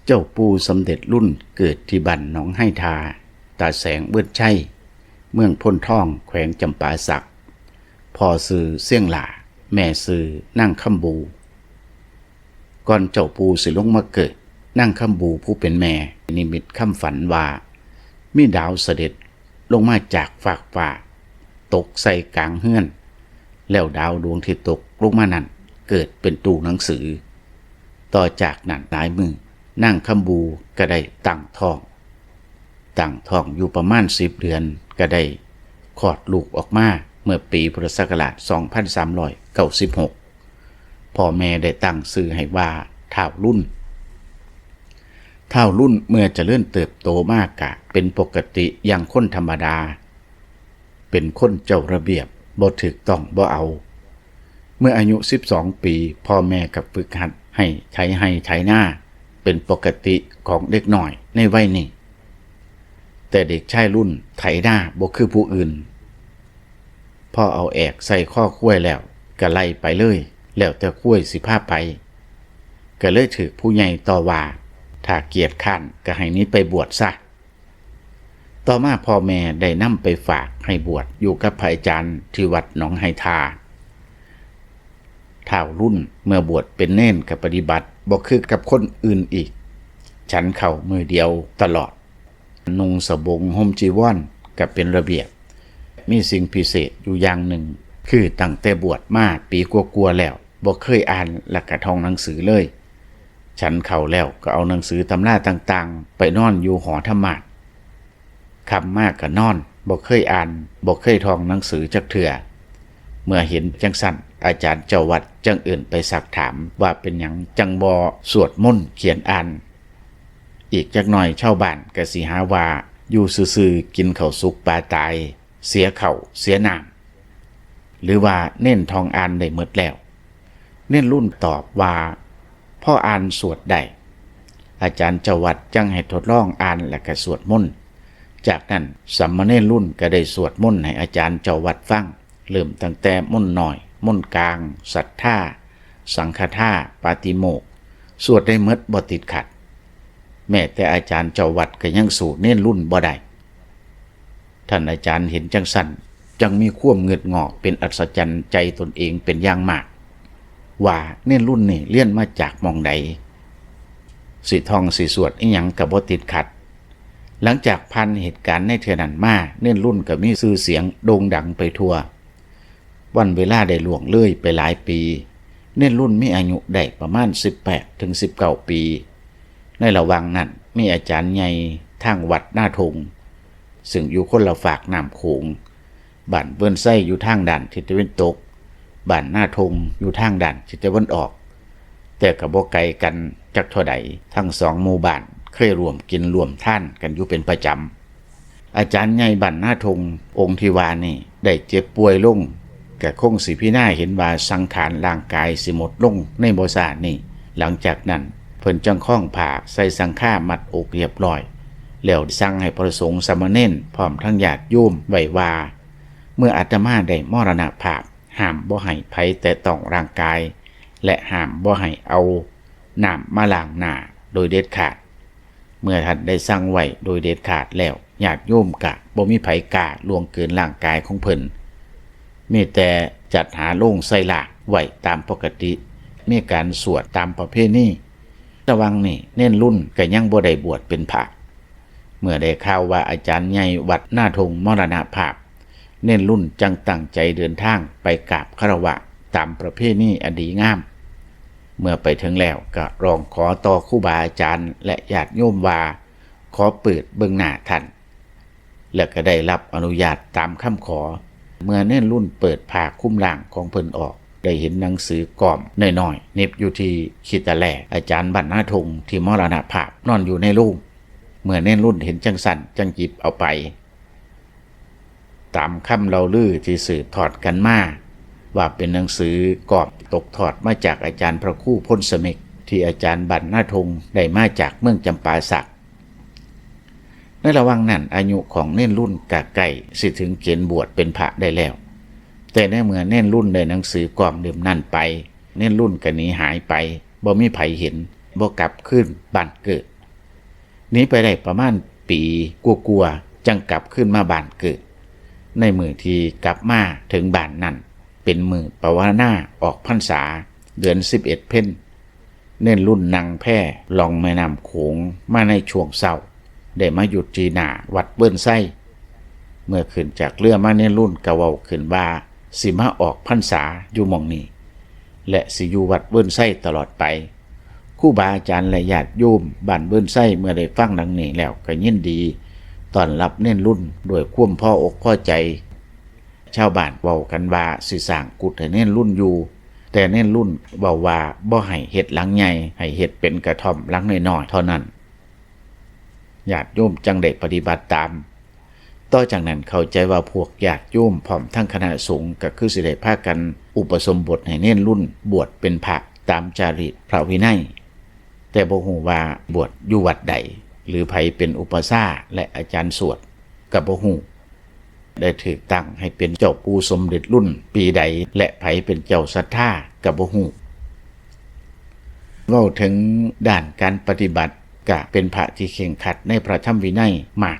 ເຈົ້າປູ່ສຳເລັດລຸນເກີດທີ່ບ້ານໜອງໄຮທາ, ຕາແສງ ເວີນໄຊ, ເມືອງໂພນທອງ, ແຂວງຈຳປາສັກ. ພໍ່ຊື່ຊຽງຫຼ້າ, ແມ່ຊື່ນາງຄຳບູ. ກ່ອນເຈົ້າປູ່ຊິລົງມາເກີດ, ນາງຄຳບູຜູ້ເປັນແມ່ນິມິດຄຳຝັນວ່າ ມີດາວສະເດັດລົງມາຈາກຟາກຟ້າ, ຕົກໃສ່ກາງເຮືອນ, ແລ້ວດາວດວງທີ່ຕົກລົງມານັ້ນເກີດເປັນຕູ້ໜັງສື. ຕໍ່ຈາກນັ້ນຫຼາຍມື້, ນາງຄຳບູກໍໄດ້ຕັ້ງທ້ອງ. ຕັ້ງທ້ອງຢູ່ປະມານສິບເດືອນ ກໍໄດ້ຄອດລູກອອກມາເມື່ອປີພຸດທະສັກກະລາດສອງພັນສາມຮ້ອຍເກົ້າສິບຫົກ. ພໍ່ແມ່ໄດ້ຕັ້ງຊື່ໃຫ້ວ່າທ້າວລຸນ. ທ້າວລຸນເມື່ອຈະເລີນເຕີບໂຕມາກະເປັນປົກກະຕິຢ່າງຄົນທຳມະດາ, ເປັນຄົນເຈົ້າລະບຽບ, ບໍ່ຖືກຕ້ອງບໍ່ເອົາ. ເມື່ອອາຍຸສິບສອງປີ, ພໍ່ແມ່ກໍຝຶກຫັດໃຫ້ໄຖໄຮ່ໄຖນາເປັນປົກກະຕິຂອງເດັກນ້ອຍໃນໄວນີ້. ແຕ່ເດັກຊາຍລຸນໄຖນາບໍ່ຄືຜູ້ອື່ນ. ພໍເອົາແອກໃສ່ຄໍຄວາຍແລ້ວກໍໄລ່ໄປເລີຍ, ແລ້ວແຕ່ຄວາຍຊິພາໄປ. ກໍເລີຍຖືກຜູ້ໃຫຍ່ຕໍ່ວ່າ, ຖ້າກຽດຄ້ານກໍໃຫ້ໜີໄປບວດຊະ. ຕໍ່ມາພໍ່ແມ່ໄດ້ນຳໄປຝາກໃຫ້ບວດຢູ່ກັບພະອາຈານທີ່ວັດໜອງໄຮທາ. ທ້າວລຸນເມື່ອບວດເປັນເນນກໍປະຕິບັດບໍ່ຄືກັບຄົນອື່ນອີກ, ສັນເຂົ້າມື້ດຽວຕະຫຼອດ, ນຸ່ງສະບົງຫົ່ມຈີວອນກໍເປັນລະບຽບ. ມີສິ່ງພິເສດຢູ່ຢ່າງໜຶ່ງ, ຄືຕັ້ງແຕ່ບວດມາປີກວ່າໆແລ້ວ ບໍ່ເຄີຍອ່ານ ແລະກະທ່ອງໜັງສືເລີຍ. ສັນເຂົ້າແລ້ວກໍເອົາໜັງສືຕຳລາຕ່າງໆໄປນອນຢູ່ຫໍທຳມາດ. ຄ່ຳມາກໍນອນ, ບໍ່ເຄີຍອ່ານ, ບໍ່ເຄີຍທ່ອງໜັງສືຈັກເທື່ອ. ເມື່ອເຫັນຈັ່ງຊັ້ນ, ອາຈານເຈົ້າວັດຈຶ່ງເອີ້ນໄປຊັກຖາມວ່າເປັນຫຍັງຈັ່ງບໍ່ສວດມົນຂຽນອ່ານ. ອີກຈັກໜ່ອຍຊາວບ້ານກໍຊິຫາວ່າຢູ່ຊື່ໆກິນເຂົ້າສຸກປາຕາຍ, ເສຍເຂົ້າເສຍນ້ຳ, ຫຼືວ່າເນນທ່ອງອ່ານໄດ້ໝົດແລ້ວ. ເນນລຸນຕອບວ່າ ພໍອ່ານສວດໄດ້. ອາຈານເຈົ້າວັດຈັ່ງໃຫ້ທົດລອງອ່ານ ແລະກະສວດມົນ. ຈາກນັ້ນສາມະເນນລຸນກໍໄດ້ສວດມົນໃຫ້ອາຈານເຈົ້າວັດຟັງ, ເລີ່ມຕັ້ງແຕ່ມົນນ້ອຍ, ມົນກາງ, ສັດທາ, ສັງຄະທາ, ປາຕິໂມກ, ສວດໄດ້ໝົດບໍ່ຕິດຂັດ. ແມ້ແຕ່ອາຈານເຈົ້າວັດກໍຍັງສູ້ເນນລຸນບໍ່ໄດ້. ທ່ານອາຈານເຫັນຈັ່ງຊັ້ນ, ຈັ່ງມີຄວາມງຶດງໍ້ເປັນອັດສະຈັນໃຈຕົນເອງເປັນຢ່າງມາກ ວ່າເນນລຸນນີ້ລຽນມາຈາກໝ່ອງໃດ? ຊິທ່ອງຊິສວດອີ່ຫຍັງກໍບໍ່ຕິດຂັດ. ຫຼັງຈາກຜ່ານເຫດການໃນເທື່ອນັ້ນມາ, ເນນລຸນກໍມີຊື່ສຽງໂດ່ງດັງໄປທົ່ວ. ວັນເວລາໄດ້ລ່ວງເລີຍໄປຫຼາຍປີ, ເນນລຸນມີອາຍຸໄດ້ປະມານສິບແປດເຖິງສິບເກົ້າປີ. ໃນລະຫວ່າງນັ້ນ, ມີອາຈານໃຫຍ່ທາງວັດນາທົ່ງ, ເຊິ່ງຢູ່ຄົນລະຟາກນ້ຳໂຂງ, ບ້ານເວີນໄຊຢູ່ທາງດ້ານທິດຕາເວັນຕົກ, ບ້ານນາທົ່ງຢູ່ທາງດ້ານທິດຕາເວັນອອກ, ແຕ່ກໍບໍ່ໄກກັນຈັກເທົ່າໃດ. ທັງສອງໝູ່ບ້ານເຄີຍຮ່ວມກິນຮ່ວມທານກັນຢູ່ເປັນປະຈຳ. ອາຈານໃຫຍ່ບ້ານນາທົ່ງອົງທີ່ວ່ານີ້ໄດ້ເຈັບປ່ວຍລົງ, ກະຄົງຊິພິຈາລະນາເຫັນວ່າສັງຂານຮ່າງກາຍຊິໝົດລົງໃນບໍ່ຊ້ານີ້. ຫຼັງຈາກນັ້ນເພິ່ນຈຶ່ງຄ້ອງຜ້າໃສ່ສັງຄາມັດອົກຮຽບຮ້ອຍ, ແລ້ວສັ່ງໃຫ້ພະສົງສາມະເນນພ້ອມທັງຍາດໂຍມໄວ້ວ່າ ເມື່ອອາດຕະມາໄດ້ມໍລະນະພາບ, ຫ້າມບໍ່ໃຫ້ໃຜແຕະຕ້ອງຮ່າງກາຍ ແລະ ຫ້າມບໍ່ໃຫ້ເອົານ້ຳມາລ້າງໜ້າໂດຍເດັດຂາດ. ເມື່ອທ່ານໄດ້ສັ່ງໄວ້ໂດຍເດັດຂາດແລ້ວ, ຍາດໂຍມກະບໍ່ມີໃຜກ້າລ່ວງເກີນຮ່າງກາຍຂອງເພິ່ນ, ມີແຕ່ຈັດຫາໂລງໃສ່ລາກໄວ້ຕາມປົກກະຕິ, ມີການສວດຕາມປະເພນີ. ລະຫວ່າງນີ້ເນນລຸນກໍຍັງບໍ່ໄດ້ບວດເປັນພະ. ເມື່ອໄດ້ຂ່າວວ່າອາຈານໃຫຍ່ວັດນາທົ່ງມໍລະນະພາບ, ເນນລຸນຈຶ່ງຕັ້ງໃຈເດີນທາງໄປກາບຄາລະວະຕາມປະເພນີອັນດີງາມ. ເມື່ອໄປເຖິງແລ້ວກໍຮ້ອງຂໍຕໍ່ຄູບາອາຈານ ແລະ ຍາດໂຍມວ່າ ຂໍເປີດເບິ່ງໜ້າທ່ານ, ແລະ ກໍໄດ້ຮັບອະນຸຍາດຕາມຄຳຂໍ. ເມື່ອເນນລຸນເປີດຜ້າຄຸມຮ່າງຂອງເພິ່ນອອກ, ໄດ້ເຫັນໜັງສືກ້ອມນ້ອຍໆເໜັບຢູ່ທີ່ຂີ້ຕະແຫຼ. ອາຈານບ້ານນາທົ່ງທີ່ມໍລະນະພາບນອນຢູ່ໃນໂລງ. ເມື່ອເນນລຸນເຫັນຈັ່ງຊັ້ນ, ຈຶ່ງຫຍິບເອົາໄປ. ຕາມຄຳເລົ່າລືທີ່ສືບທອດກັນມາ ວ່າເປັນໜັງສືກອບຕົກທອດມາຈາກອາຈານພະຄູພົນສະເມັກ ທີ່ອາຈານບ້ານນາທົ່ງໄດ້ມາຈາກເມືອງຈຳປາສັກ. ໃນລະຫວ່າງນັ້ນ ອາຍຸຂອງເນນລຸນກະໃກ້ຊິເຖິງເກນບວດເປັນພະໄດ້ແລ້ວ. ແຕ່ໃນເມື່ອເນນລຸນໄດ້ໜັງສືກອມເຫຼັ້ມນັ້ນໄປ, ເນນລຸນກະໜີຫາຍໄປ, ບໍ່ມີໃຜເຫັນ, ບໍ່ກັບຄືນບ້ານເກີດ. ໜີໄປໄດ້ປະມານປີກວ່າໆ ຈັ່ງກັບຄືນມາບ້ານເກີດ. ໃນມື້ທີ່ກັບມາເຖິງບ້ານນັ້ນ ເປັນມື້ປະວາລະນາອອກພັນສາ ເດືອນສິບເອັດເພັນ. ເນນລຸນນັ່ງແພລ່ອງແມ່ນ້ຳໂຂງມາໃນຊ່ວງເຊົ້າ ໄດ້ມາຢຸດທີ່ໜ້າວັດເວີນໄຊ. ເມື່ອຂຶ້ນຈາກເຮືອມາ ເນນລຸນກໍເວົ້າຂຶ້ນວ່າ ຊິມາອອກພັນສາຢູ່ໝ່ອງນີ້ ແລະ ຊິຢູ່ວັດເວີນໄຊຕະຫຼອດໄປ. ຄູບາອາຈານ ແລະ ຍາດໂຍມບ້ານເວີນໄຊ ເມື່ອໄດ້ຟັງດັ່ງນີ້ແລ້ວ ກໍຍິນດີຕ້ອນຮັບເນນລຸນດ້ວຍຄວາມພໍອົກພໍໃຈ. ຊາວບ້ານເວົ້າກັນວ່າ ຊິສ້າງກຸດໃຫ້ເນນລຸນຢູ່, ແຕ່ເນນລຸນເວົ້າວ່າ ບໍ່ໃຫ້ເຮັດຫຼັງໃຫຍ່, ໃຫ້ເຮັດເປັນກະທ່ອມຫຼັງນ້ອຍໆເທົ່ານັ້ນ. ຍາດໂຍມຈັ່ງໄດ້ປະຕິບັດຕາມ. ຕໍ່ຈາກນັ້ນເຂົ້າໃຈວ່າ ພວກຍາດໂຍມພ້ອມທັງຄະນະສົງ ກໍຄືຊິໄດ້ພາກັນອຸປະສົມບົດໃຫ້ເນນລຸນບວດເປັນພະຕາມຈາຣີດພະວິໄນ, ແຕ່ບໍ່ຮູ້ວ່າບວດຢູ່ວັດໃດ ຫຼື ໃຜເປັນອຸປະຊາ ແລະ ອາຈານສວດ ກໍບໍ່ຮູ້. ໄດ້ຖືກຕັ້ງໃຫ້ເປັນເຈົ້າປູ່ສົມເດັດລຸນປີໃດ ແລະ ໃຜເປັນເຈົ້າສັດທາກໍບໍ່ຮູ້. ເວົ້າເຖິງດ້ານການປະຕິບັດ ກະເປັນພະທີ່ເຄັ່ງຄັດໃນພະທຳວິໄນມາກ,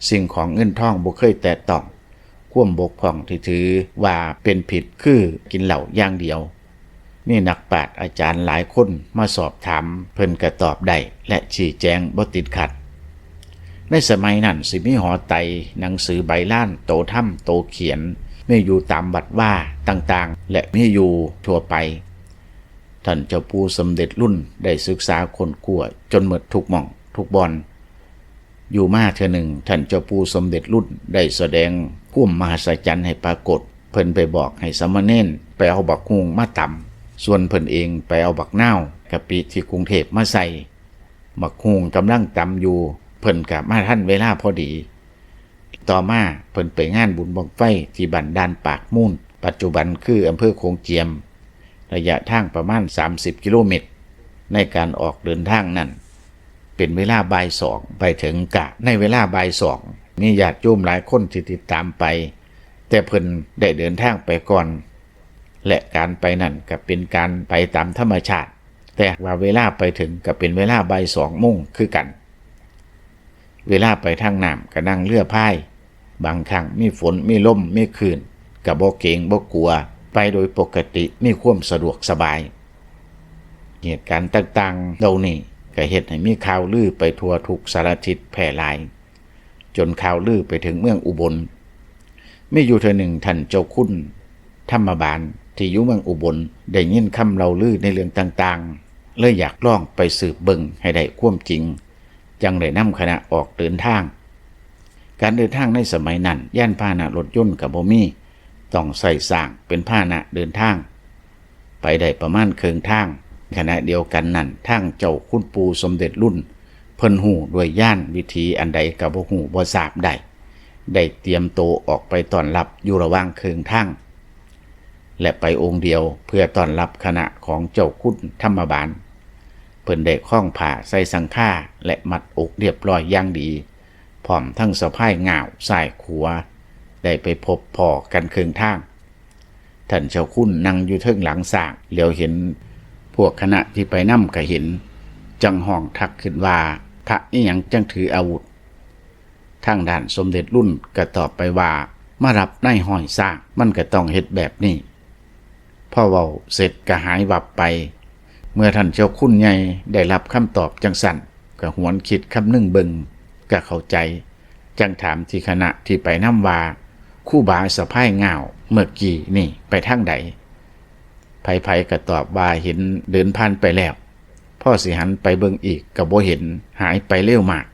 ສິ່ງຂອງເງິນທອງບໍ່ເຄີຍແຕະຕ້ອງ, ຄວາມບົກຜ່ອງທີ່ຖືວ່າເປັນຜິດຄືກິນເຫຼົ້າຢ່າງດຽວ. ມີນັກປາດອາຈານຫຼາຍຄົນມາສອບຖາມ, ເພິ່ນກະຕອບໄດ້ ແລະ ຊີ້ແຈງບໍ່ຕິດຂັດ. ໃນສະໄໝນັ້ນຊິມີຫໍໄຕ, ໜັງສືໃບລານ, ໂຕທຳ, ໂຕຂຽນ, ມີຢູ່ຕາມວັດວາຕ່າງໆ ແລະ ມີຢູ່ທົ່ວໄປ. ທ່ານເຈົ້າປູ່ສົມເດັດລຸນໄດ້ສຶກສາຄົ້ນຄວ້າຈົນໝົດທຸກໝ່ອງທຸກບ່ອນ. ຢູ່ມາເທື່ອໜຶ່ງ, ທ່ານເຈົ້າປູ່ສົມເດັດລຸນໄດ້ສະແດງຄວາມມະຫັດສະຈັນໃຫ້ປາກົດ. ເພິ່ນໄປບອກໃຫ້ສາມະເນນໄປເອົາບັກຮຸ່ງມາຕຳ, ສ່ວນເພິ່ນເອງໄປເອົາບັກນາວ, ກະປິທີ່ກຸງເທບມາໃສ່. ບັກຮຸ່ງກຳລັງຕຳຢູ່, ເພິ່ນກະມາທັນເວລາພໍດີ. ຕໍ່ມາເພິ່ນໄປງານບຸນບັ້ງໄຟທີ່ບ້ານດ່ານປາກມູນ, ປັດຈຸບັນຄືອຳເພີໂຂງຈຽມ, ໄລຍະທາງປະມານສາມສິບກິໂລແມັດ. ໃນການອອກເດີນທາງນັ້ນ ເປັນເວລາບ່າຍສອງ, ໄປເຖິງກະໃນເວລາບ່າຍສອງ. ມີຍາດໂຍມຫຼາຍຄົນທີ່ຕິດຕາມໄປ, ແຕ່ເພິ່ນໄດ້ເດີນທາງໄປກ່ອນ ແລະ ການໄປນັ້ນກະເປັນການໄປຕາມທຳມະຊາດ, ແຕ່ວ່າເວລາໄປເຖິງກະເປັນເວລາບ່າຍສອງໂມງຄືກັນ. ເວລາໄປທາງນ້ຳກະນັ່ງເຮືອພາຍ, ບາງຄັ້ງມີຝົນ, ມີລົມ, ມີຄື້ນ, ກະບໍ່ເກງບໍ່ກົວ, ໄປໂດຍປົກກະຕິ, ມີຄວາມສະດວກສະບາຍ. ເຫດການຕ່າງໆເຫຼົ່ານີ້ກະເຮັດໃຫ້ມີຂ່າວລືໄປທົ່ວທຸກສາລະທິດແຜ່ຫຼາຍ, ຈົນຂ່າວລືໄປເຖິງເມືອງອຸບົນ. ມີຢູ່ເທື່ອໜຶ່ງ, ທ່ານເຈົ້າຄຸນທຳມະບານທີ່ຢູ່ເມືອງອຸບົນ ໄດ້ຍິນຄຳເລົ່າລືໃນເລື່ອງຕ່າງໆ, ເລີຍຢາກລອງໄປສືບເບິ່ງໃຫ້ໄດ້ຄວາມຈິງ, ຈັ່ງໄດ້ນຳຄະນະອອກເດີນທາງ. ການເດີນທາງໃນສະໄໝນັ້ນ, ຍານພາຫະນະລົດຍົນກໍບໍ່ມີ, ຕ້ອງໃຊ້ຊ້າງເປັນພາຫະນະເດີນທາງ. ໄປໄດ້ປະມານເຄິ່ງທາງ. ຂະນະດຽວກັນນັ້ນ, ທາງເຈົ້າຄຸນປູ່ສົມເດັດລຸນ ເພິ່ນຮູ້ດ້ວຍຍານວິທີອັນໃດກໍບໍ່ຮູ້ບໍ່ຊາບໄດ້, ໄດ້ຕຽມໂຕອອກໄປຕ້ອນຮັບຢູ່ລະຫວ່າງເຄິ່ງທາງ ແລະ ໄປອົງດຽວເພື່ອຕ້ອນຮັບຄະນະຂອງເຈົ້າຄຸນທຳມະບານ. ເພິ່ນໄດ້ຄອງຜ້າໃສ່ສັງຄາ ແລະ ມັດອົກລຽບຮ້ອຍຢ່າງດີ, ພ້ອມທັງສະພາຍງ່າວຊ້າຍຂວາ, ໄດ້ໄປພົບພໍ້ກັນເຄິ່ງທາງ. ທ່ານເຈົ້າຄຸນນັ່ງຢູ່ເທິງຫຼັງຊ້າງ, ຫຼຽວເຫັນພວກຄະນະທີ່ໄປນຳກໍເຫັນ, ຈັ່ງຮ້ອງທັກຂຶ້ນວ່າ, ພະອີ່ຫຍັງຈັ່ງຖືອາວຸດ? ທາງດ້ານສົມເດັດລຸນກໍຕອບໄປວ່າ, ມາຮັບນາຍຮ້ອຍຊ້າງ, ມັນກໍຕ້ອງເຮັດແບບນີ້. ພໍເວົ້າເສັດກໍຫາຍວັບໄປ. ເມື່ອທ່ານເຈົ້າຄຸນໃຫຍ່ໄດ້ຮັບຄຳຕອບຈັ່ງຊັ້ນ, ກໍຫວນຄິດຄຳນຶງເບິ່ງ, ກໍເຂົ້າໃຈ. ຈັ່ງຖາມທີ່ຄະນະທີ່ໄປນຳວ່າ, ຄູບາສະພາຍງ່າວເມື່ອກີ້ນີ້ໄປທາງໃດ? ໃຜໆກໍຕອບວ່າເຫັນເດີນຜ່ານໄປແລ້ວ, ພໍຊິຫັນໄປເບິ່ງອີກກໍບໍ່ເຫັນ, ຫາຍໄປເລັວມາກ.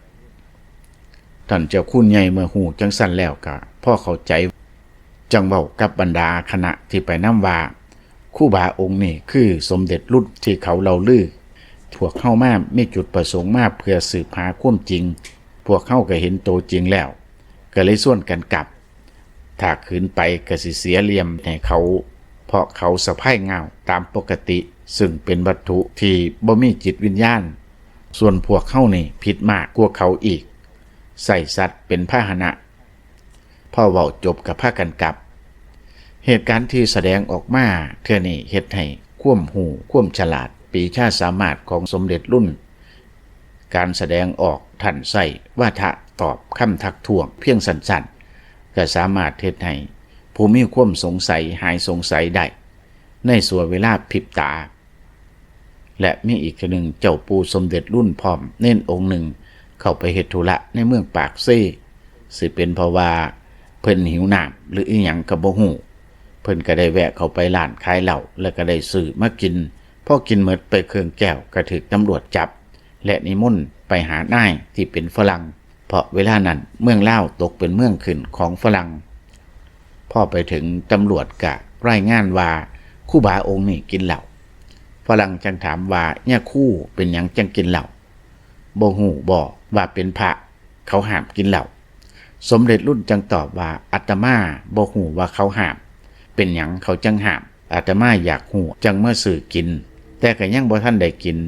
ທ່ານເຈົ້າຄຸນໃຫຍ່ເມື່ອຮູ້ຈັ່ງຊັ້ນແລ້ວກໍພໍເຂົ້າໃຈ, ຈັ່ງເວົ້າກັບບັນດາຄະນະທີ່ໄປນຳວ່າ, ຄູບາອົງນີ້ຄືສົມເດັດລຸນທີ່ເຂົາເລົ່າລື. ພວກເຮົາມາມີຈຸດປະສົງມາເພື່ອສືບຫາຄວາມຈິງ. ພວກເຮົາກໍເຫັນໂຕຈິງແລ້ວ, ກໍເລີຍຊວນກັນກັບ. ຖ້າຂືນໄປກໍຊິເສຍຫຼ່ຽມໃຫ້ເຂົາ, ເພາະເຂົາສະພາຍງ່າວຕາມປົກກະຕິ, ຊຶ່ງເປັນວັດຖຸທີ່ບໍ່ມີຈິດວິນຍານ. ສ່ວນພວກເຮົານີ້ຜິດມາກກວ່າເຂົາອີກ, ໃຊ້ສັດເປັນພາຫະນະ. ພໍເວົ້າຈົບກໍພາກັນກັບ. ເຫດການທີ່ສະແດງອອກມາເທື່ອນີ້ເຮັດໃຫ້ຄວາມຮູ້, ຄວາມສະຫຼາດ, ປີຊາສາມາດຂອງສົມເດັດລຸນ, ການສະແດງອອກ ທ່ານໃຊ້ວາທະຕອບຄຳທັກທ້ວງພຽງສັ້ນໆ ກໍສາມາດເຮັດໃຫ້ຜູ້ມີຄວາມສົງໄສຫາຍສົງໄສໄດ້ໃນຊົ່ວເວລາພິບຕາ. ແລະ ມີອີກເທື່ອໜຶ່ງ ເຈົ້າປູ່ສົມເດັດລຸນພ້ອມເນນອົງໜຶ່ງເຂົ້າໄປເຮັດທຸລະໃນເມືອງປາກເຊ, ຊິເປັນເພາະວ່າເພິ່ນຫິວນ້ຳ ຫຼື ອີ່ຫຍັງກໍບໍ່ຮູ້, ເພິ່ນກໍໄດ້ແວະເຂົ້າໄປຮ້ານຂາຍເຫຼົ້າ ແລ້ວກໍໄດ້ຊື້ມາກິນ. ພໍກິນໝົດໄປເຄິ່ງແກ້ວ ກໍຖືກຕຳຫຼວດຈັບ ແລະ ນິມົນໄປຫານາຍທີ່ເປັນຝຣັ່ງ, ເພາະເວລານັ້ນເມືອງລາວຕົກເປັນເມືອງຂຶ້ນຂອງຝຣັ່ງ. ພໍໄປເຖິງ ຕຳຫຼວດກະລາຍງານວ່າ ຄູບາອົງນີ້ກິນເຫຼົ້າ. ຝຣັ່ງຈຶ່ງຖາມວ່າ ຍາຄູເປັນຫຍັງຈັ່ງກິນເຫຼົ້າ? ບໍ່ຮູ້ບໍວ່າເປັນພະ ເຂົາຫ້າມກິນເຫຼົ້າ? ສົມເດັດລຸນຈຶ່ງຕອບວ່າ ອາດຕະມາບໍ່ຮູ້ວ່າເຂົາຫ້າມ. ເປັນຫຍັງເຂົາຈຶ່ງຫ້າມ? ອາດຕະມາຢາກຮູ້ຈຶ່ງມາຊື້ກິນ, ແຕ່ກໍຍັງບໍ່ທັນໄດ້ກິນ.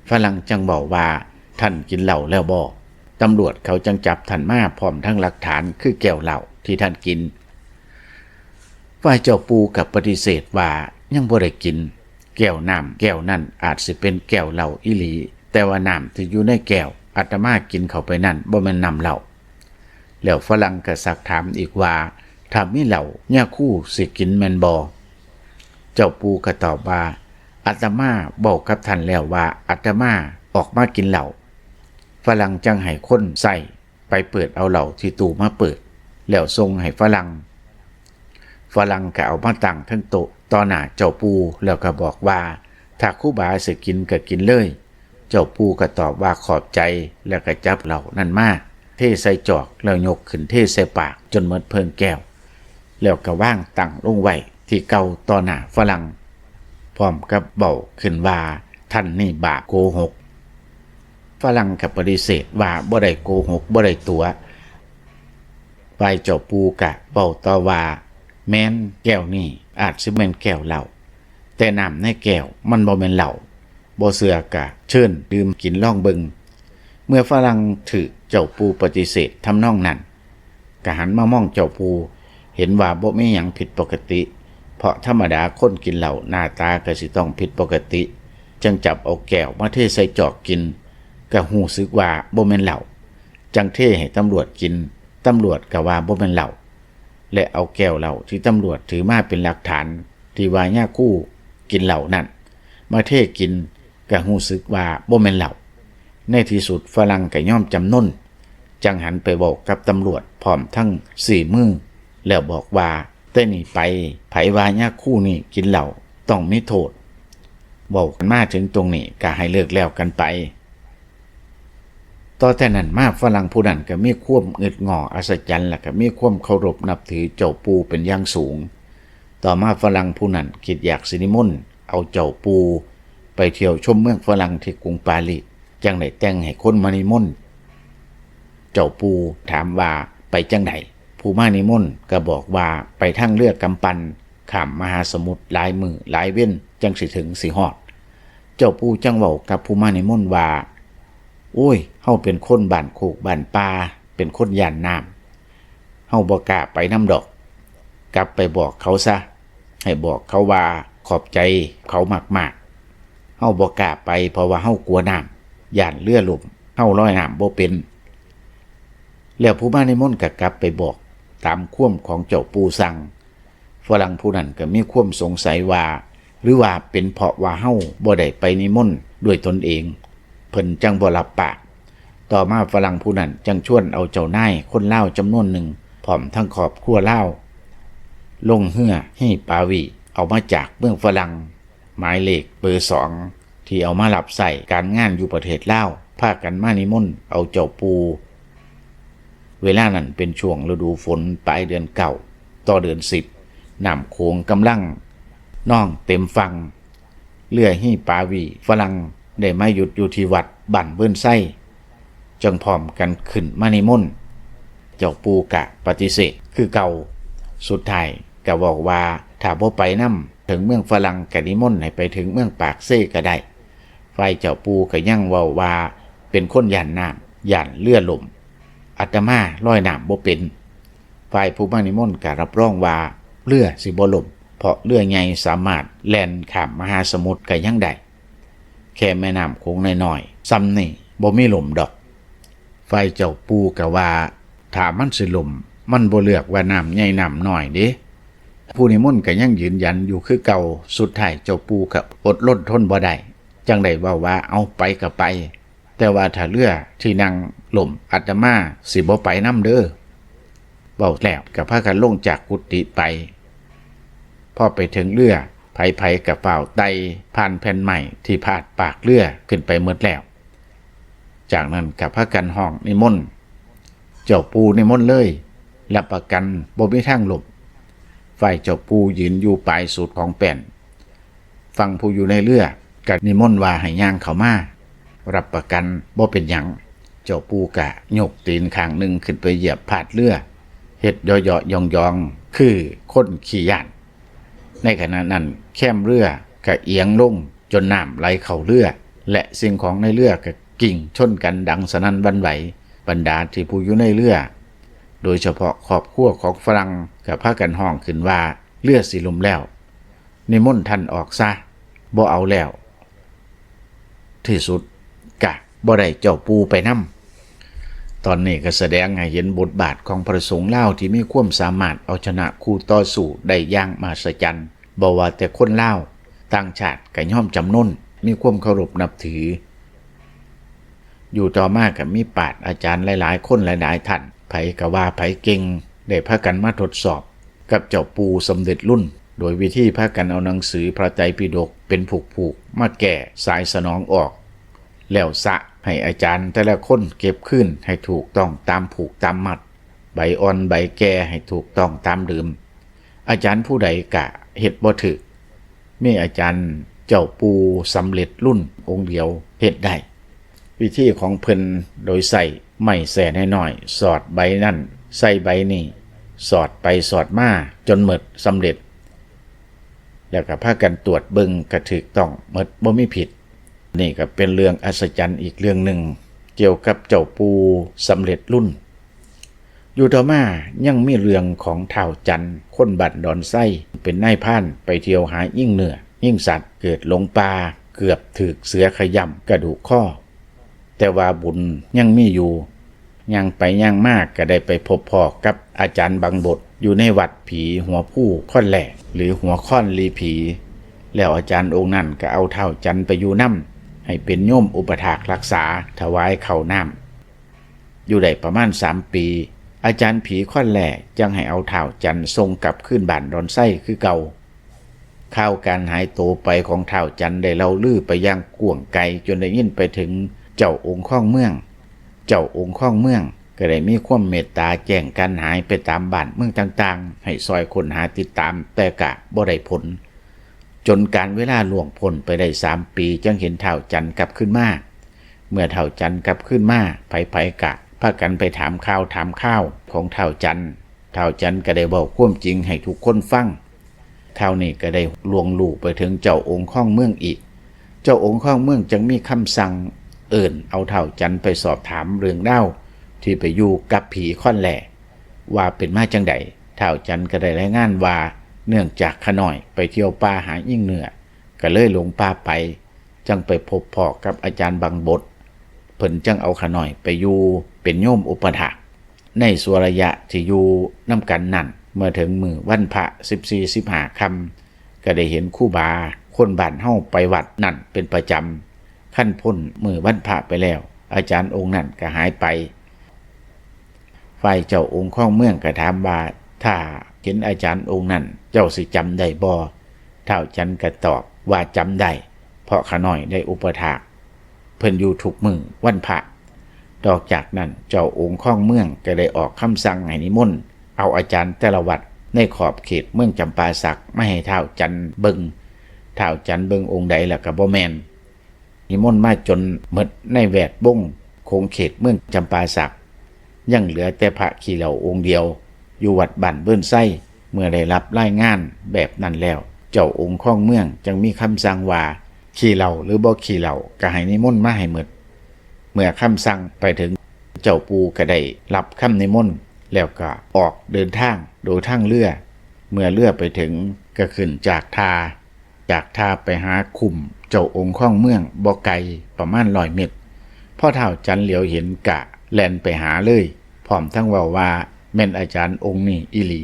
ຝຣັ່ງຈຶ່ງເວົ້າວ່າ ທ່ານກິນເຫຼົ້າແລ້ວບໍ? ຕຳຫຼວດເຂົາຈຶ່ງຈັບທ່ານມາ ພ້ອມທັງຫຼັກຖານຄືແກ້ວເຫຼົ້າທີ່ທ່ານກິນ. ຝ່າຍເຈົ້າປູ່ກໍປະຕິເສດວ່າ ຍັງບໍ່ໄດ້ກິນ. ແກ້ວນ້ຳແກ້ວນັ້ນອາດຊິເປັນແກ້ວເຫຼົ້າອີ່ຫຼີ, ແຕ່ວ່ານ້ຳທີ່ຢູ່ໃນແກ້ວອາດຕະມາກິນເຂົ້າໄປນັ້ນບໍ່ແມ່ນນ້ຳເຫຼົ້າ. ແລ້ວຝຣັ່ງກໍຊັກຖາມອີກວ່າ ຖ້າມີເຫຼົ້າ ຍາຄູຊິກິນແມ່ນບໍ່? ເຈົ້າປູ່ກໍຕອບວ່າ ອາດຕະມາເວົ້າກັບທ່ານແລ້ວວ່າ ອາດຕະມາອອກມາກິນເຫຼົ້າ. ຝຣັ່ງຈຶ່ງໃຫ້ຄົນໃຊ້ໄປເປີດເອົາເຫຼົ້າທີ່ຕູ້ມາເປີດ ແລ້ວສົ່ງໃຫ້ຝຣັ່ງ. ຝຣັ່ງກໍເອົາມາຕັ້ງເທິງໂຕະຕໍ່ໜ້າເຈົ້າປູ່ ແລ້ວກໍບອກວ່າ ຖ້າຄູບາຊິກິນກໍກິນເລີຍ. ເຈົ້າປູ່ກໍຕອບວ່າ ຂອບໃຈ ແລ້ວກໍຈັບເຫຼົ້ານັ້ນມາເທໃສ່ຈອກ ແລ້ວຍົກຂຶ້ນເທໃສ່ປາກຈົນໝົດເພິ່ງແກ້ວ ແລ້ວກໍວາງຕັ້ງລົງໄວ້ທີ່ເກົ່າຕໍ່ໜ້າຝຣັ່ງ ພ້ອມກັບເວົ້າຂຶ້ນວ່າ ທ່ານນີ້ບາບໂກຫົກ. ຝຣັ່ງກໍປະຕິເສດວ່າບໍ່ໄດ້ໂກຫົກ ບໍ່ໄດ້ຕົວະ. ຝ່າຍເຈົ້າປູ່ກະເວົ້າຕໍ່ວ່າ ແມ່ນ, ແກ້ວນີ້ອາດຊິແມ່ນແກ້ວເຫຼົ້າ, ແຕ່ນ້ຳໃນແກ້ວມັນບໍ່ແມ່ນເຫຼົ້າ. ບໍ່ເຊື່ອກະເຊີນດື່ມກິນລອງເບິ່ງ. ເມື່ອຝຣັ່ງຖືກເຈົ້າປູ່ປະຕິເສດທຳນອງນັ້ນ, ກະຫັນມາມອງເຈົ້າປູ່ ເຫັນວ່າບໍ່ມີຫຍັງຜິດປົກກະຕິ, ເພາະທຳມະດາຄົນກິນເຫຼົ້າໜ້າຕາກະຊິຕ້ອງຜິດປົກກະຕິ. ຈຶ່ງຈັບເອົາແກ້ວມາເທໃສ່ຈອກກິນ, ກະຮູ້ສຶກວ່າບໍ່ແມ່ນເຫຼົ້າ. ຈັ່ງເທໃຫ້ຕຳຫຼວດກິນ, ຕຳຫຼວດກະວ່າບໍ່ແມ່ນເຫຼົ້າ ແລະ ເອົາແກ້ວເຫຼົ້າທີ່ຕຳຫຼວດຖືມາເປັນຫຼັກຖານ ທີ່ວ່າຍາຄູກິນເຫຼົ້ານັ້ນ ມາເທກິນ ກະຮູ້ສຶກວ່າບໍ່ແມ່ນເຫຼົ້າ. ໃນທີ່ສຸດຝຣັ່ງກະຍອມຈຳນົນ, ຈັ່ງຫັນໄປເວົ້າກັບຕຳຫຼວດ ພ້ອມທັງຊີ້ມື ແລ້ວບອກວ່າ ແຕ່ນີ້ໄປ ໃຜວ່າຍາຄູນີ້ກິນເຫຼົ້າ ຕ້ອງມີໂທດ. ເວົ້າກັນມາເຖິງຕົງນີ້ ກະໃຫ້ເລີກແລ້ວກັນໄປ. ຕໍ່ແຕ່ນັ້ນມາຝຣັ່ງຜູ້ນັ້ນກໍມີຄວາມງຶດງໍ້ອັດສະຈັນ ແລະ ກໍມີຄວາມເຄົາລົບນັບຖືເຈົ້າປູ່ເປັນຢ່າງສູງ. ຕໍ່ມາຝຣັ່ງຜູ້ນັ້ນຄິດຢາກຊິນິມົນເອົາເຈົ້າປູ່ໄປທ່ຽວຊົມເມືອງຝຣັ່ງທີ່ກຸງປາຣີສ, ຈັ່ງໄດ້ແຕ່ງໃຫ້ຄົນມານິມົນເຈົ້າປູ່, ຖາມວ່າໄປຈັ່ງໃດ? ຜູ້ມານິມົນກໍບອກວ່າໄປທາງເຮືອກຳປັ່ນ ຂ້າມມະຫາສະໝຸດຫຼາຍມື້ຫຼາຍເວັນ ຈັ່ງຊິເຖິງຊິຮອດ. ເຈົ້າປູ່ຈັ່ງເວົ້າກັບຜູ້ມານິມົນວ່າ ໂອ້ຍ, ເຮົາເປັນຄົນບ້ານໂຄກບ້ານປ່າ, ເປັນຄົນຢ້ານນ້ຳ, ເຮົາບໍ່ກ້າໄປນຳດອກ. ກັບໄປບອກເຂົາຊະ, ໃຫ້ບອກເຂົາວ່າຂອບໃຈເຂົາມາກໆ. ເຮົາບໍ່ກ້າໄປ ເພາະວ່າເຮົາກົວນ້ຳ, ຢ້ານເຮືອລົ້ມ, ເຮົາລອຍນ້ຳບໍ່ເປັນ. ແລ້ວຜູ້ມານິມົນກໍກັບໄປບອກຕາມຄວາມຂອງເຈົ້າປູ່ສັ່ງ. ຝຣັ່ງຜູ້ນັ້ນກໍມີຄວາມສົງໄສວ່າ ຫຼືວ່າເປັນເພາະວ່າເຮົາບໍ່ໄດ້ໄປນິມົນດ້ວຍຕົນເອງ, ເພິ່ນຈັ່ງບໍ່ຮັບປາກ. ຕໍ່ມາຝຣັ່ງຜູ້ນັ້ນຈັ່ງຊວນເອົາເຈົ້ານາຍຄົນລາວຈຳນວນໜຶ່ງ ພ້ອມທັງຄອບຄົວລາວ ລົງເຮືອຮີປາວີ ເອົາມາຈາກເມືອງຝຣັ່ງ ໝາຍເລກເບີສອງ ທີ່ເອົາມາຮັບໃຊ້ການງານຢູ່ປະເທດລາວ ພາກັນມານິມົນເອົາເຈົ້າປູ່. ເວລານັ້ນເປັນຊ່ວງລະດູຝົນ ປາຍເດືອນເກົ້າຕໍ່ເດືອນສິບ ນ້ຳໂຂງກຳລັງນອງເຕັມຝັ່ງ. ເຮືອຮີປາວີຝຣັ່ງໄດ້ມາຢຸດຢູ່ທີ່ວັດບ້ານເວີນໄຊ, ຈຶ່ງພ້ອມກັນຂຶ້ນມານິມົນ. ເຈົ້າປູ່ກະປະຕິເສດຄືເກົ່າ. ສຸດທ້າຍກະເວົ້າວ່າ ຖ້າບໍ່ໄປນຳເຖິງເມືອງຝຣັ່ງ ກະນິມົນໃຫ້ໄປເຖິງເມືອງປາກເຊກະໄດ້. ຝ່າຍເຈົ້າປູ່ກະຍັງເວົ້າວ່າ ເປັນຄົນຢ້ານນ້ຳ, ຢ້ານເຮືອລົ້ມ, ອາດຕະມາລອຍນ້ຳບໍ່ເປັນ. ຝ່າຍຜູ້ມານິມົນກະຮັບຮອງວ່າ ເຮືອຊິບໍ່ລົ້ມ, ເພາະເຮືອໃຫຍ່ສາມາດແລ່ນຂ້າມມະຫາສະໝຸດກະຍັງໄດ້. ແຄ່ແມ່ນ້ຳໂຂງນ້ອຍໆສ່ຳນີ້ ບໍ່ມີລົ້ມດອກ. ຝ່າຍເຈົ້າປູ່ກໍວ່າ ຖ້າມັນຊິລົ້ມ ມັນບໍ່ເລືອກວ່ານ້ຳໃຫຍ່ນ້ຳນ້ອຍເດ້. ຜູ້ນິມົນກໍຍັງຢືນຢັນຢູ່ຄືເກົ່າ. ສຸດທ້າຍເຈົ້າປູ່ກໍອົດທົນທົນບໍ່ໄດ້ ຈັ່ງໄດ້ເວົ້າວ່າ ເອົາ ໄປກໍໄປ, ແຕ່ວ່າຖ້າເຮືອທີ່ນັ່ງລົ້ມ ອາດຕະມາຊິບໍ່ໄປນຳເດີ. ເວົ້າແລ້ວກໍພາກັນລົງຈາກກຸຕິໄປ. ພໍໄປເຖິງເຮືອ ໃຜໆກໍຟ້າວໄຕ່ຜ່ານແຜ່ນໄມ້ທີ່ພາດປາກເຮືອຂຶ້ນໄປໝົດແລ້ວ. ຈາກນັ້ນກໍພາກັນຮ້ອງນິມົນ ເຈົ້າປູ່ນິມົນເລີຍ ຮັບປະກັນບໍ່ມີທາງລົ້ມ. ຝ່າຍເຈົ້າປູ່ຢືນຢູ່ປາຍສຸດຂອງແປ້ນ, ຝັ່ງຜູ້ຢູ່ໃນເຮືອກໍນິມົນວ່າໃຫ້ຍ່າງເຂົ້າມາ, ຮັບປະກັນບໍ່ເປັນຫຍັງ. ເຈົ້າປູ່ກະຍົກຕີນຂ້າງໜຶ່ງຂຶ້ນໄປຢຽບພາດເຮືອ, ເຮັດເຍາະໆຢອງໆ ຄືຄົນຂີ້ຢ້ານ. ໃນຂະນະນັ້ນແຄມເຮືອກະອຽງລົງຈົນນ້ຳໄຫຼເຂົ້າເຮືອ ແລະ ສິ່ງຂອງໃນເຮືອກະກິ້ງຊົນກັນດັງສະໜັ່ນຫວັ່ນໄຫວ. ບັນດາທີ່ຜູ້ຢູ່ໃນເຮືອ ໂດຍສະເພາະຄອບຄົວຂອງຝຣັ່ງ ກະພາກັນຮ້ອງຂຶ້ນວ່າ ເຮືອຊິລົ້ມແລ້ວ, ນິມົນທ່ານອອກຊະ, ບໍ່ເອົາແລ້ວ. ທີ່ສຸດກະບໍ່ໄດ້ເຈົ້າປູ່ໄປນຳ. ຕອນນີ້ກໍສະແດງໃຫ້ເຫັນບົດບາດຂອງພະສົງລາວທີ່ມີຄວາມສາມາດເອົາຊະນະຄູ່ຕໍ່ສູ້ໄດ້ຢ່າງມະຫັດສະຈັນ. ບໍ່ວ່າແຕ່ຄົນລາວ, ຕ່າງຊາດກໍຍອມຈຳນົນ, ມີຄວາມເຄົາລົບນັບຖື. ຢູ່ຕໍ່ມາກໍມີປາດອາຈານຫຼາຍໆຄົນຫຼາຍໆທ່ານ, ໃຜກໍວ່າໃຜເກັ່ງ, ໄດ້ພາກັນມາທົດສອບ ກັບເຈົ້າປູ່ສຳເລັດລຸນ ໂດຍວິທີພາກັນເອົາໜັງສືພະໄຕປິດົກເປັນຜູກໆມາແກ່ສາຍສະໜອງອອກ ແລ້ວສະໃຫ້ອາຈານແຕ່ລະຄົນເກັບຄືນໃຫ້ຖືກຕ້ອງຕາມຜູກຕາມມັດ, ໃບອ່ອນໃບແກ່ໃຫ້ຖືກຕ້ອງຕາມເດີມ. ອາຈານຜູ້ໃດກະເຮັດບໍ່ຖືກ, ມີອາຈານເຈົ້າປູ່ສຳເລັດລຸນອົງດຽວເຮັດໄດ້. ວິທີຂອງເພິ່ນໂດຍໃຊ້ໄມ້ແສ້ນ້ອຍໆ ສອດໃບນັ້ນໃສ່ໃບນີ້, ສອດໄປສອດມາຈົນໝົດສຳເລັດ, ແລ້ວກໍພາກັນຕວດເບິ່ງກໍຖືກຕ້ອງໝົດ ບໍ່ມີຜິດ. ນີ້ກໍເປັນເລື່ອງອັດສະຈັນອີກເລື່ອງໜຶ່ງກ່ຽວກັບເຈົ້າປູ່ສຳເລັດລຸນ. ຢູ່ຕໍ່ມາຍັງມີເລື່ອງຂອງທ້າວຈັນ ຄົນບ້ານດອນໄຊ ເປັນນາຍພານໄປທ່ຽວຫາຍິງເນື້ອ ຍິງສັດ, ເກີດຫຼົງປ່າ ເກືອບຖືກເສືອຂະຫຍ້ຳກະດູກຄໍ. ແຕ່ວ່າບຸນຍັງມີຢູ່, ຍ່າງໄປຍ່າງມາກໍໄດ້ໄປພົບພໍ້ກັບອາຈານບັງບົດ ຢູ່ໃນວັດຜີຫົວພູຄອນແຫຼ ຫຼື ຫົວຄອນລີຜີ. ແລ້ວອາຈານອົງນັ້ນກໍເອົາທ້າວຈັນໄປຢູ່ນຳ ໃຫ້ເປັນໂຍມອຸປະຖາກຮັກສາ, ຖວາຍເຂົ້ານ້ຳ. ຢູ່ໄດ້ປະມານສາມປີ, ອາຈານຜີຄອນແຫຼຈັ່ງໃຫ້ເອົາທ້າວຈັນສົ່ງກັບຄືນບ້ານດອນໄຊຄືເກົ່າ. ຂ່າວການຫາຍໂຕໄປຂອງທ້າວຈັນໄດ້ເລົ່າລືໄປຢ່າງກວ້າງໄກ ຈົນໄດ້ຍິນໄປເຖິງເຈົ້າອົງຄອງເມືອງ. ເຈົ້າອົງຄອງເມືອງກໍໄດ້ມີຄວາມເມດຕາແຈ້ງການຫາຍໄປຕາມບ້ານເມືອງຕ່າງໆ ໃຫ້ຊ່ອຍຄົ້ນຫາຕິດຕາມ, ແຕ່ກະບໍ່ໄດ້ຜົນ. ຈົນການເວລາລ່ວງພົ້ນໄປໄດ້ສາມປີ ຈຶ່ງເຫັນທ້າວຈັນກັບຄືນມາ. ເມື່ອທ້າວຈັນກັບຄືນມາ, ໃຜໆກະພາກັນໄປຖາມຂ່າວຖາມຄາວຂອງທ້າວຈັນ. ທ້າວຈັນກໍໄດ້ເວົ້າຄວາມຈິງໃຫ້ທຸກຄົນຟັງ. ຄາວນີ້ກໍໄດ້ລ່ວງຮູ້ໄປເຖິງເຈົ້າອົງຄອງເມືອງອີກ. ເຈົ້າອົງຄອງເມືອງຈຶ່ງມີຄຳສັ່ງເອີ້ນເອົາທ້າວຈັນໄປສອບຖາມເລື່ອງລາວທີ່ໄປຢູ່ກັບຜີຄອນແຫຼ ວ່າເປັນມາຈັ່ງໃດ. ທ້າວຈັນກໍໄດ້ລາຍງານວ່າ ເນື່ອງຈາກຂ້ານ້ອຍໄປທ່ຽວປ່າຫາຍິງເນື້ອ ກໍເລີຍຫຼົງປ່າໄປ, ຈັ່ງໄປພົບພໍ້ກັບອາຈານບັງບົດ, ເພິ່ນຈັ່ງເອົາຂ້ານ້ອຍໄປຢູ່ເປັນໂຍມອຸປະຖາກ. ໃນຊົ່ວໄລຍະທີ່ຢູ່ນຳກັນນັ້ນ, ເມື່ອເຖິງມື້ວັນພະສິບສີ່ ສິບຫ້າຄ່ຳ ກໍໄດ້ເຫັນຄູບາຄົນບ້ານເຮົາໄປວັດນັ້ນເປັນປະຈຳ. ຄັນພົ້ນມື້ວັນພະໄປແລ້ວ, ອາຈານອົງນັ້ນກໍຫາຍໄປ. ຝ່າຍເຈົ້າອົງຄອງເມືອງກໍຖາມວ່າ ຖ້າເຫັນອາຈານອົງນັ້ນ ເຈົ້າຊິຈຳໄດ້ບໍ່? ທ້າວຈັນກໍຕອບວ່າຈຳໄດ້, ເພາະຂ້ານ້ອຍໄດ້ອຸປະຖາກເພິ່ນຢູ່ທຸກມື້ວັນພະ. ນອກຈາກນັ້ນ, ເຈົ້າອົງຄອງເມືອງກໍໄດ້ອອກຄຳສັ່ງໃຫ້ນິມົນເອົາອາຈານແຕ່ລະວັດໃນຂອບເຂດເມືອງຈຳປາສັກມາໃຫ້ທ້າວຈັນເບິ່ງ. ທ້າວຈັນເບິ່ງອົງໃດແລ້ວກໍບໍ່ແມ່ນ. ນິມົນມາຈົນໝົດໃນແວດວົງຂົງເຂດເມືອງຈຳປາສັກ, ຍັງເຫຼືອແຕ່ພະຂີ້ເຫຼົ້າອົງດຽວຢູ່ວັດບ້ານເບີນໄຊ. ເມື່ອໄດ້ຮັບລາຍງານແບບນັ້ນແລ້ວ, ເຈົ້າອົງຄອງເມືອງຈຶ່ງມີຄຳສັ່ງວ່າ ຂີ້ເຫຼົ້າຫຼືບໍ່ຂີ້ເຫຼົ້າກໍໃຫ້ນິມົນມາໃຫ້ໝົດ. ເມື່ອຄຳສັ່ງໄປເຖິງ, ເຈົ້າປູ່ກໍໄດ້ຮັບຄຳນິມົນ ແລ້ວກໍອອກເດີນທາງໂດຍທາງເຮືອ. ເມື່ອເຮືອໄປເຖິງ, ກໍຂຶ້ນຈາກທ່າ ຈາກທ່າໄປຫາຄຸ້ມເຈົ້າອົງຄອງເມືອງບໍ່ໄກ, ປະມານຮ້ອຍເມັດ. ພໍທ້າວຈັນຫຼຽວເຫັນກະ ແລ່ນໄປຫາເລີຍ, ພ້ອມທັງເວົ້າວ່າແມ່ນອາຈານອົງນີ້ອີ່ຫຼີ.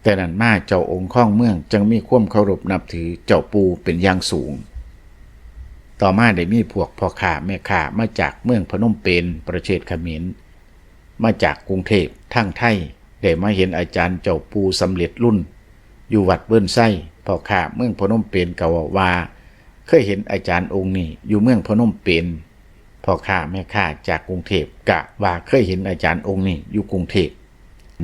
ແຕ່ນັ້ນມາເຈົ້າອົງຄອງເມືອງຈຶ່ງມີຄວາມເຄົາລົບນັບຖືເຈົ້າປູ່ເປັນຢ່າງສູງ. ຕໍ່ມາໄດ້ມີພວກພໍ່ຄ້າແມ່ຄ້າມາຈາກເມືອງພະນົມເປນ ປະເທດຂະເໝນ, ມາຈາກກຸງເທບ ທາງໄທ ໄດ້ມາເຫັນອາຈານເຈົ້າປູ່ສຳເລັດລຸນຢູ່ວັດເບີນໄຊ. ພໍ່ຄ້າເມືອງພະນົມເປນກໍເວົ້າວ່າ ເຄີຍເຫັນອາຈານອົງນີ້ຢູ່ເມືອງພະນົມເປນ. ພໍ່ຄ້າແມ່ຄ້າຈາກກຸງເທບກະວ່າເຄີຍເຫັນອາຈານອົງນີ້ຢູ່ກຸງເທບ.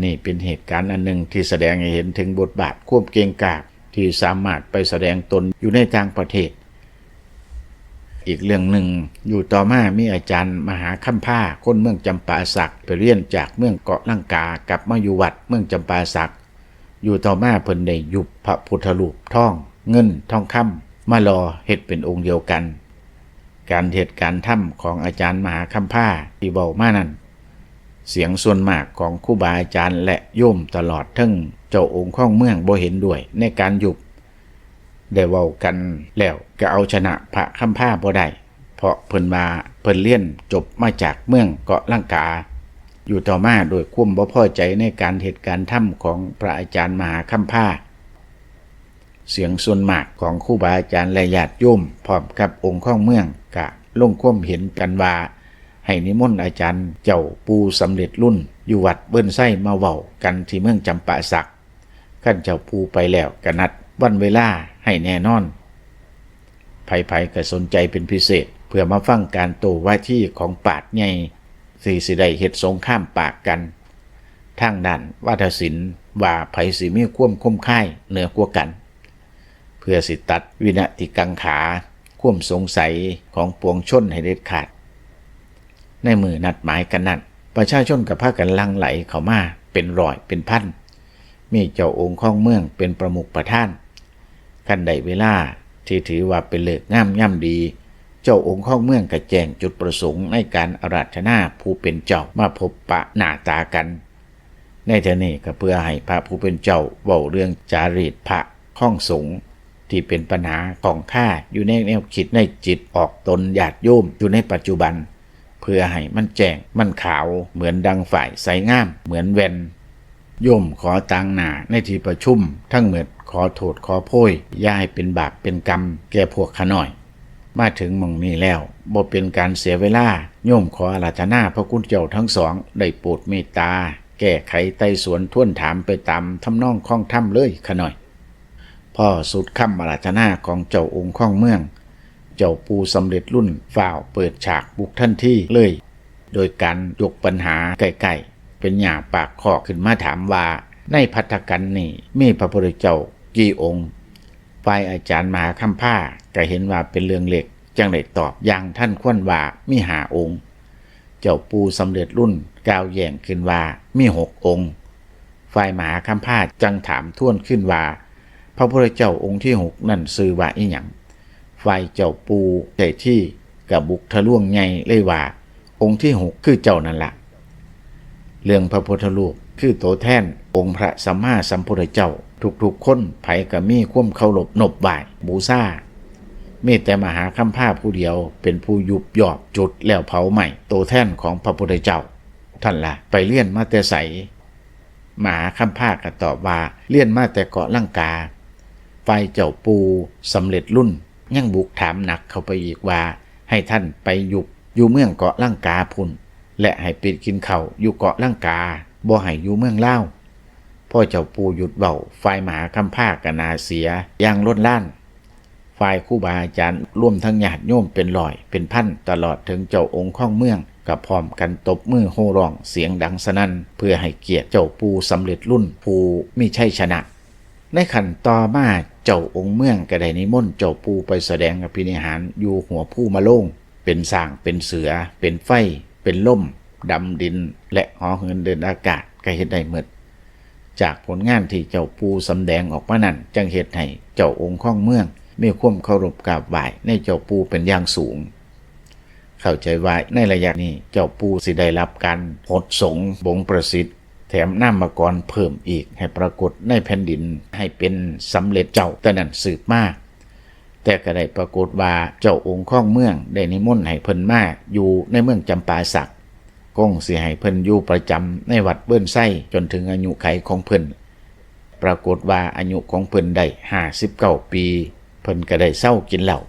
ນີ້ເປັນເຫດການອັນໜຶ່ງທີ່ສະແດງໃຫ້ເຫັນເຖິງບົດບາດຄວາມເກັ່ງກ້າທີ່ສາມາດໄປສະແດງຕົນຢູ່ໃນຕ່າງປະເທດ. ອີກເລື່ອງໜຶ່ງ, ຢູ່ຕໍ່ມາມີອາຈານມະຫາຄຳພາ ຄົນເມືອງຈຳປາສັກ ໄປຮຽນຈາກເມືອງເກາະລັງກາ ກັບມາຢູ່ວັດເມືອງຈຳປາສັກ. ຢູ່ຕໍ່ມາເພິ່ນໄດ້ຍຸບພະພຸດທະຮູບທອງ ເງິນ ທອງຄຳ ມາຫຼໍ່ເຮັດເປັນອົງດຽວກັນ. ການເຮັດການທຳຂອງອາຈານມະຫາຄຳພາທີ່ເວົ້າມານັ້ນ, ສຽງສ່ວນມາກຂອງຄູບາອາຈານ ແລະ ໂຍມ ຕະຫຼອດເຖິງເຈົ້າອົງຄອງເມືອງບໍ່ເຫັນດ້ວຍໃນການຍຸບ. ໄດ້ເວົ້າກັນແລ້ວກໍເອົາຊະນະພະຄຳພາບໍ່ໄດ້, ເພາະເພິ່ນວ່າເພິ່ນຮຽນຈົບມາຈາກເມືອງເກາະລັງກາ. ຢູ່ຕໍ່ມາດ້ວຍຄວາມບໍ່ພໍໃຈໃນການເຮັດການທຳຂອງພະອາຈານມະຫາຄຳພາ, ສຽງສ່ວນມາກຂອງຄູບາອາຈານ ແລະ ຍາດໂຍມ ພ້ອມກັບອົງຄອງເມືອງ ກະລົງຄວາມເຫັນກັນວ່າ ໃຫ້ນິມົນອາຈານເຈົ້າປູ່ສຳເລັດລຸນຢູ່ວັດເບີນໄຊມາເວົ້າກັນທີ່ເມືອງຈຳປາສັກ. ຄັນເຈົ້າປູ່ໄປແລ້ວກະນັດວັນເວລາໃຫ້ແນ່ນອນ. ໃຜໆກໍສົນໃຈເປັນພິເສດ ເພື່ອມາຟັງການໂຕ້ວາທີຂອງປາດໃຫຍ່ທີ່ຊິໄດ້ເຮັດສົງຄາມປາກກັນທາງດ້ານວາທະສິນ ວ່າໃຜຊິມີຄວາມຄົມຄາຍເໜືອກວ່າກັນ, ເພື່ອຊິຕັດວິນະຕິກັງຂາ ຄວາມສົງໄສຂອງປວງຊົນໃຫ້ເດັດຂາດ. ໃນມື້ນັດໝາຍກັນນັ້ນ, ປະຊາຊົນກໍພາກັນຫຼັ່ງໄຫຼເຂົ້າມາເປັນຮ້ອຍເປັນພັນ, ມີເຈົ້າອົງຄອງເມືອງເປັນປະມຸກປະທານ. ຄັນໄດ້ເວລາທີ່ຖືວ່າເປັນເລີກງາມຍາມດີ, ເຈົ້າອົງຄອງເມືອງກໍແຈ້ງຈຸດປະສົງໃນການອາລາທະນາຜູ້ເປັນເຈົ້າມາພົບປະໜ້າຕາກັນ. ໃນເທື່ອນີ້ກໍເພື່ອໃຫ້ພະຜູ້ເປັນເຈົ້າເວົ້າເລື່ອງຈາຣີດພະຄອງສົງ ທີ່ເປັນບັນຫາຂ້ອງຄາຢູ່ໃນແນວຄິດໃນຈິດອອກຕົນຍາດໂຍມຢູ່ໃນປັດຈຸບັນ, ເພື່ອໃຫ້ມັນແຈ້ງມັນຂາວເໝືອນດັ່ງຝ້າຍ ໃສງາມເໝືອນແວ່ນ. ໂຍມຂໍຕາງໜ້າໃນທີ່ປະຊຸມທັງໝົດ ຂໍໂທດຂໍໂພຍ, ຢ່າໃຫ້ເປັນບາບເປັນກຳແກ່ພວກຂ້ານ້ອຍ. ມາເຖິງໝ່ອງນີ້ແລ້ວ ບໍ່ເປັນການເສຍເວລາ, ໂຍມຂໍອາລາທະນາພະຄຸນເຈົ້າທັງສອງ ໄດ້ໂປດເມດຕາ ແກ້ໄຂໄຕ່ສວນທວນຖາມໄປຕາມທຳນອງຄອງທຳເລີຍຂ້ານ້ອຍ. ພໍສຸດຄຳອາລາທະນາຂອງເຈົ້າອົງຄອງເມືອງ, ເຈົ້າປູ່ສຳເລັດລຸນຟ້າວເປີດສາກບຸກທັນທີເລີຍ, ໂດຍການຍົກບັນຫາໃກ້ໆ ເປັນຫຍ້າປາກຄອກຂຶ້ນມາຖາມວ່າ ໃນພັດທະກັນນີ້ມີພະພຸດທະເຈົ້າກີ່ອົງ? ຝ່າຍອາຈານມະຫາຄຳພາກໍເຫັນວ່າເປັນເລື່ອງເລັກ, ຈຶ່ງໄດ້ຕອບຢ່າງທັນຄວນວ່າມີຫ້າອົງ. ເຈົ້າປູ່ສຳເລັດລຸນກ່າວແຍ້ງຂຶ້ນວ່າມີຫົກອົງ. ຝ່າຍມະຫາຄຳພາຈັ່ງຖາມທວນຄືນວ່າ ພະພຸດທະເຈົ້າອົງທີຫົກນັ້ນຊື່ວ່າອີ່ຫຍັງ? ຝ່າຍເຈົ້າປູ່ໄຊທີກໍບຸກທະລວງໃຫຍ່ເລີຍວ່າ ອົງທີຫົກຄືເຈົ້ານັ້ນລະ. ເລື່ອງພະພຸດທະຮູບຄືໂຕແທນອົງພະສຳມາສຳພຸດທະເຈົ້າ, ທຸກໆຄົນໃຜກໍມີຄວາມເຄົາລົບນົບໄຫວ້ບູຊາ. ມີແຕ່ມະຫາຄຳພາຜູ້ດຽວເປັນຜູ້ຍຸບຢອບຈຸດແລ້ວເຜົາໄໝ້ໂຕແທນຂອງພະພຸດທະເຈົ້າ. ທ່ານລະໄປຮຽນມາແຕ່ໃສ? ມະຫາຄຳພາກໍຕອບວ່າ ຮຽນມາແຕ່ເກາະລັງກາ. ຝ່າຍເຈົ້າປູ່ສຳເລັດລຸນຍັງບຸກຖາມໜັກເຂົ້າໄປອີກວ່າ ໃຫ້ທ່ານໄປຍຸບຢູ່ເມືອງເກາະລັງກາພຸ້ນ ແລະ ໃຫ້ໄປກິນເຂົ້າຢູ່ເກາະລັງກາ, ບໍ່ໃຫ້ຢູ່ເມືອງລາວ. ພໍເຈົ້າປູ່ຢຸດເວົ້າ, ຝ່າຍມະຫາຄຳພາກໍໜ້າເສຍຢ່າງລົນລານ. ຝ່າຍຄູບາອາຈານ ລວມທັງຍາດໂຍມເປັນຮ້ອຍເປັນພັນ ຕະຫຼອດເຖິງເຈົ້າອົງຄອງເມືອງ ກໍພ້ອມກັນຕົບມືໂຫ່ຮ້ອງສຽງດັງສະໜັ່ນ ເພື່ອໃຫ້ກຽດເຈົ້າປູ່ສຳເລັດລຸນຜູ້ມີໄຊຊະນະ. ໃນຂັ້ນຕໍ່ມາ ເຈົ້າອົງເມືອງກໍໄດ້ນິມົນເຈົ້າປູ່ໄປສະແດງອະພິນິຫານຢູ່ຫົວພູມະໂລງ, ເປັນຊ້າງ ເປັນເສືອ ເປັນໄຟ ເປັນລົມ ດຳດິນ ແລະ ເຫາະເຫີນເດີນອາກາດ ກໍເຮັດໄດ້ໝົດ. ຈາກຜົນງານທີ່ເຈົ້າປູ່ສຳແດງອອກມານັ້ນ ຈຶ່ງເຮັດໃຫ້ເຈົ້າອົງຄອງເມືອງມີຄວາມເຄົາລົບກາບໄຫວ້ໃນເຈົ້າປູ່ເປັນຢ່າງສູງ. ເຂົ້າໃຈວ່າໃນໄລຍະນີ້ ເຈົ້າປູ່ຊິໄດ້ຮັບການຫົດສົງບົງປະສິດ, ແຖມນາມະກອນເພີ່ມອີກໃຫ້ປາກົດໃນແຜ່ນດິນ ໃຫ້ເປັນສຳເລັດເຈົ້າແຕ່ນັ້ນສືບມາ. ແຕ່ກໍໄດ້ປາກົດວ່າເຈົ້າອົງຄອງເມືອງໄດ້ນິມົນໃຫ້ເພິ່ນມາຢູ່ໃນເມືອງຈຳປາສັກ. ຄົງຊິໃຫ້ເພິ່ນຢູ່ປະຈຳໃນວັດເວີນໄຊຈົນເຖິງອາຍຸໄຂຂອງເພິ່ນ. ປາກົດວ່າອາຍຸຂອງເພິ່ນໄດ້ຫ້າສິບເກົ້າປີ, ເພິ່ນກໍໄດ້ເຊົາກິນເຫຼົ້າ.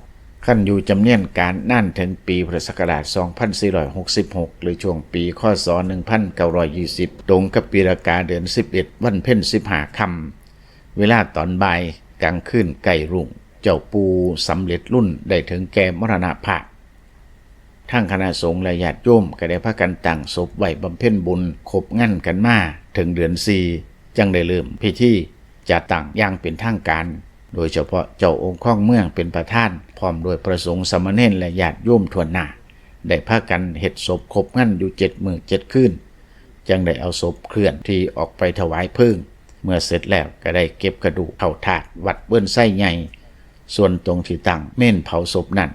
ຄັນຢູ່ຈຳນຽນການນານເຖິງປີພຸດທະສັກກະລາດສອງພັນສີ່ຮ້ອຍຫົກສິບຫົກ ຫຼື ຊ່ວງປີ ຄ.ສ. ໜຶ່ງພັນເກົ້າຮ້ອຍຊາວ ຕົງກັບປີລະກາເດືອນສິບເອັດ ວັນເພັນສິບຫ້າຄ່ຳ, ເວລາຕອນບ່າຍ, ກາງຄືນໃກ້ລຸ້ງ, ເຈົ້າປູ່ສຳເລັດລຸນໄດ້ເຖິງແກ່ມໍລະນະພາບ. ທາງຄະນະສົງ ແລະ ຍາດໂຍມກໍໄດ້ພາກັນຕັ້ງສົບໄວ້ບຳເພັນບຸນຄົບງັນກັນມາເຖິງເດືອນສີ່ ຈັ່ງໄດ້ເລີ່ມພິທີຈັດຕັ້ງຢ່າງເປັນທາງການ, ໂດຍສະເພາະເຈົ້າອົງຄອງເມືອງເປັນປະທານ ພ້ອມດ້ວຍພະສົງສາມະເນນ ແລະ ຍາດໂຍມຖ້ວນໜ້າ ໄດ້ພາກັນເຮັດສົບຄົບງັນຢູ່ເຈັດມື້ເຈັດຄືນ, ຈັ່ງໄດ້ເອົາສົບເຄື່ອນທີ່ອອກໄປຖວາຍເພີງ. ເມື່ອເສັດແລ້ວກໍໄດ້ເກັບກະດູກເຂົ້າທາດວັດເວີນໄຊໃຫຍ່, ສ່ວນຕົງທີ່ຕັ້ງເມນເຜົາສົບນັ້ນ,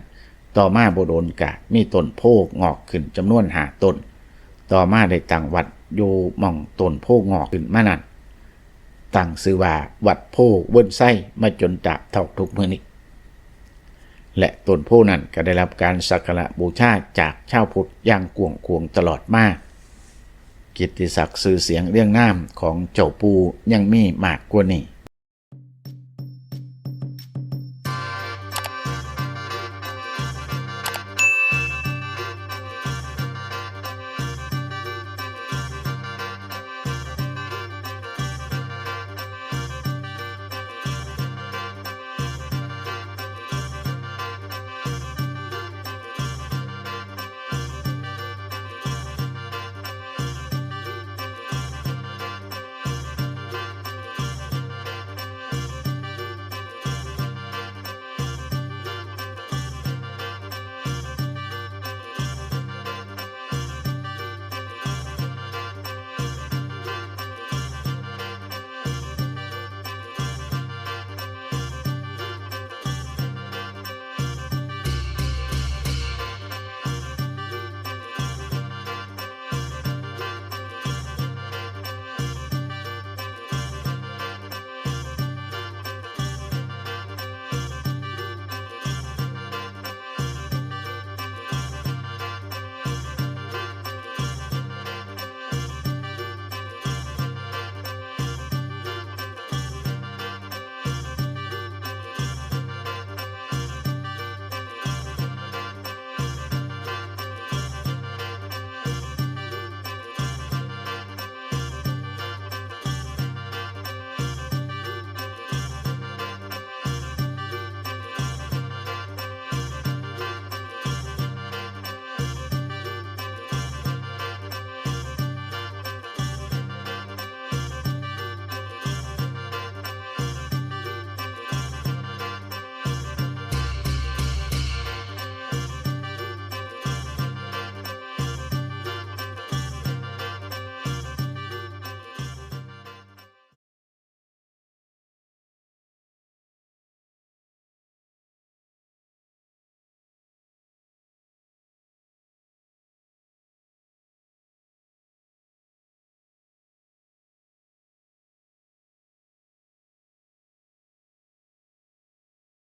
ຕໍ່ມາບໍ່ດົນກະມີຕົ້ນໂພງອກຂຶ້ນຈຳນວນຫ້າຕົ້ນ. ຕໍ່ມາໄດ້ຕັ້ງວັດຢູ່ໝ່ອງຕົ້ນໂພງອກຂຶ້ນມານັ້ນ, ຕັ້ງຊື່ວ່າວັດໂພເວີນໄຊ ມາຈົນຕາບເທົ່າທຸກມື້ນີ້. ແລະ ຕົ້ນໂພນັ້ນກໍໄດ້ຮັບການສັກກາລະບູຊາຈາກຊາວພຸດຢ່າງກວ້າງຂວາງຕະຫຼອດມາ. ກິດຕິສັກຊື່ສຽງລຽງນາມຂອງເຈົ້າປູ່ຍັງມີມາກກວ່ານີ້